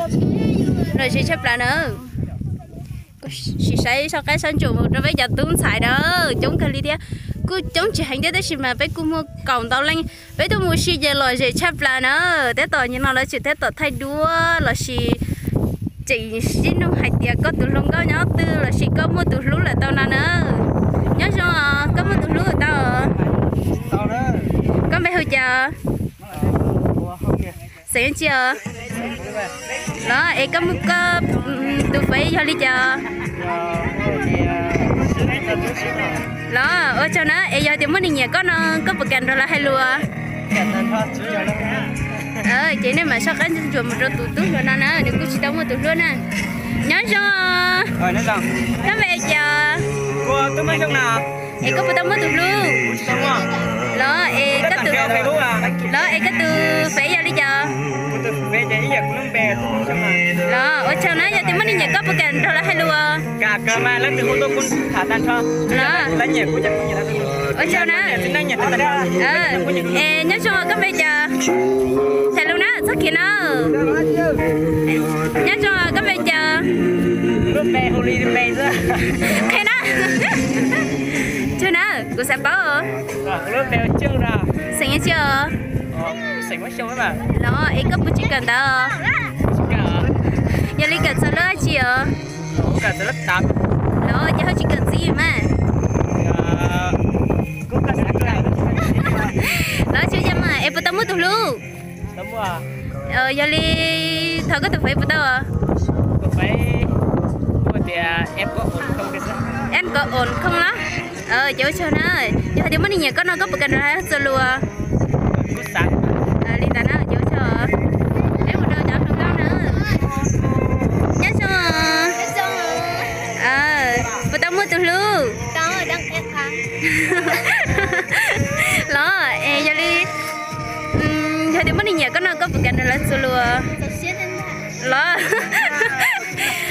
Lom zem tshaj plaws na. Sim saib soj qab soj ntsuam mus rau peb cov tub ntxhais na, coob kawg li thiab. Kuj coob tsis heev thiab tab sis mas peb kuj muaj kaum ntau leej, peb tuaj mus si ces lom zem tshaj plaws na. Tab tom nim no lawv tseem tab tom thaij duab los sis tseem sib nug hais tias koj tus hluas nkauj nyob twg los sis koj muaj tus hlub lawm tau no na. Nyob zoo, koj muaj tus hlub tau? Koj npe hu cas? Xeem tsi os? Los es koj muaj koj tus fev yog li cas? Los ua tsaug na, es yog tias muaj neeg nyiam koj no koj puas kam nrog lawv hais lus? Ces nej mam soj qab ntsuam mus rau tus tub hluas no na, nws kuj tsis tau muaj tus hlub na. Nyob zoo, koj npe cas? Es koj puas tau muaj tus hlub? Los es koj tus, los es koj tus fev yog li cas? Los ua tsaug na, yog tias muaj neeg nyiam koj puas kam nrog lawv hais lus? Los ua tsaug na. Es nyob zoo, koj npe cas? Tham lus na, txhob khiav na. Nyob zoo, koj npe cas? Qhia na. Tsaug na, kuv xav paub. Xeem tsi os? Los es koj puas tsis kawm ntawv? Yog li kawm txog lub dab tsi os? Los ces ho tsis kawm ntxiv mas. Los tsis ua cas mas, es puas tau muaj tus hlub? Yog li thov koj tus fev puas tau? Em có ổn không na. Ces ua tsaug na, yog hais tias muaj neeg nyiam koj no koj puas kam nrog lawv txuas lus? Li ntawd na, ces ua tsaug. Peb mus rau cov hluas nkauj na. Nyob zoo. Puas tau muaj tus hlub? Los es yog li, yog tias muaj neeg nyiam koj no koj puas kam nrog lawv txuas lus? Los,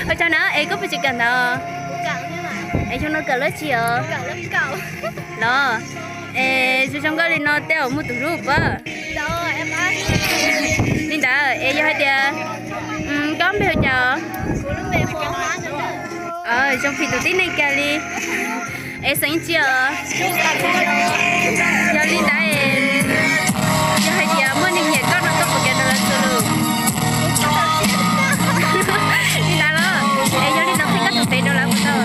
ua tsaug na, es koj puas tseem kawm ntawv? Es xyoo no kawm lab tsi os? Los, es zoo zoo nkauj li no tej zaum muaj tus hlub pab. Li ntawd es yog hais tias, koj npe hu cas? Zoo phim tus tib neeg kiag li. Es xeem tsi os? Yog li ntawd, yog hais tias muaj neeg nyiam koj no koj puas kam nrog lawv txuas lus? Li ntawd los, es yog li ntawd qhia koj tus fev rau lawv puas tau?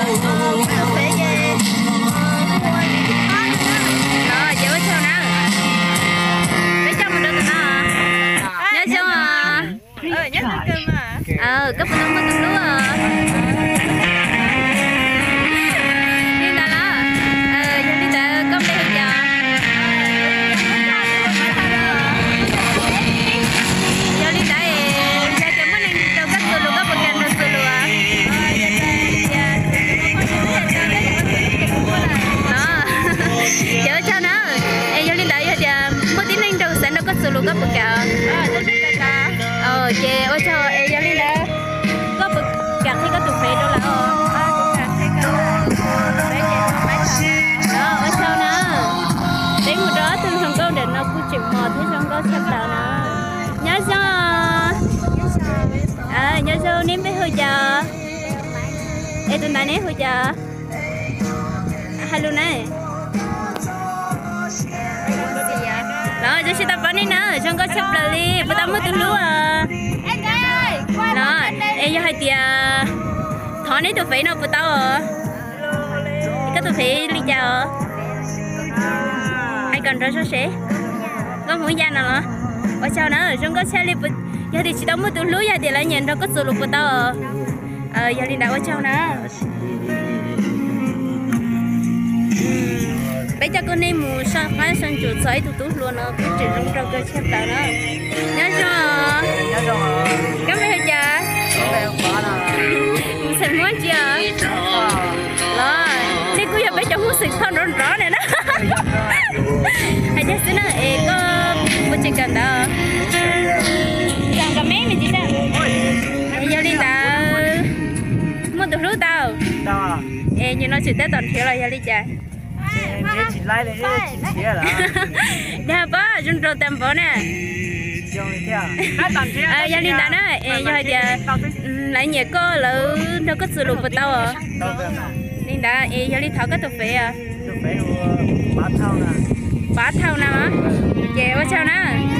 Los ces ua tsaug na. Peb coj mus rau tus no. Nyob zoo. Koj puas tau muaj tus hlub? Li ntawd los, yog li ntawd koj npe hu cas? Yog li ntawd, yog tias muaj neeg nrog koj txuas lus koj puas kam nrog txuas lus? Ces ua tsaug na. Es yog li ntawd yog tias muaj tib neeg nrog xav nrog koj txuas lus koj puas kam? Ces ua tsaug es yog li ntawd koj puas kam qhia koj tus fev rau lawv os? Ua tsaug na. Peb mus rau ob tug hluas nkauj ntawm no kuj tseem mos thiab zoo nkauj tshaj plaws na. Nyob zoo. Nyob zoo, neb npe hu cas? Es tus ntawd neb hu cas? Hais lus na. Los zoo siab tau pom nej na, zoo nkauj tshaj plaws li, puas tau muaj tus hlub? Los es yog hais tias thov neb tus fev no puas tau os? Koj tus fev li cas os? Hais kom nrov zog seb. Nkauj Hmoob Yaj no los? Ua tsaug na, zoo nkauj tshaj li. Yog tias tsis tau muaj tus hlub, yog tias lawv nyiam nrog koj txuas lus puas tau? Yog li ntawd ua tsaug na. Peb coj koj nej mus soj qab soj ntsuam txog ib tug tub hluas no kuj tseem zoo nraug kawg tshaj plaws na. Nyob zoo. Koj npe hu cas? Xeem Hmoob tsi os? Los nej kuj yog peb cov Hmoob xeem Thoj nrov nrov na. Hais tiag xwb na, es koj puas tseem kawm ntawv? Yog li ntawd muaj tus hlub tau? Es nim no tseem tab tom nrhiav los yog li cas? Dag pab zoo nraug tag npaum na. Yog li ntawd na es yog hais tias lawv nyiam koj, lawv nrog koj txuas lus puas tau? Li ntawd es yog li thov koj tus fev. Pav Thauj na. Ces ua tsaug na.